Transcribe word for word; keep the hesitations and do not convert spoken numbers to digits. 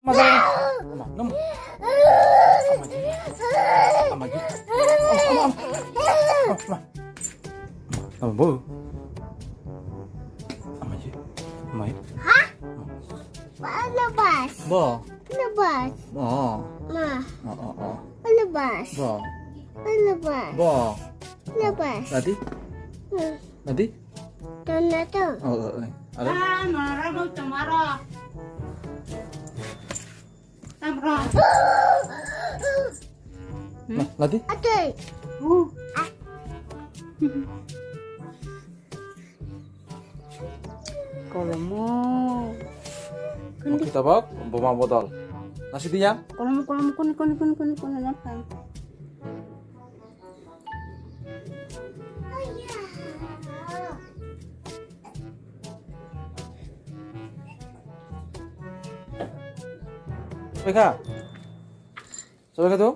Mama, mama, mama. Mama, mama. Mama, mama. Mama, mama. Mama, bo. Mama, mama. Hah? Mama. Labas. Bo. Labas. Oh. Ma. Oh, oh, oh. Labas. Bo. Labas. Bo. Labas. Tadi? Hmm. Tadi? Tanda tu. Oh, oh, oh. Ada? Ah, marah mau cemara. Tamra. Nah, lagi? Ate. Uh. Kolomo. Oke, tabak, boma bodol. Nasi dia? Kolomo, kolomo, kuni, kuni, kuni, kuni, kuni, napa? Sobaikha? Sobaikha tu?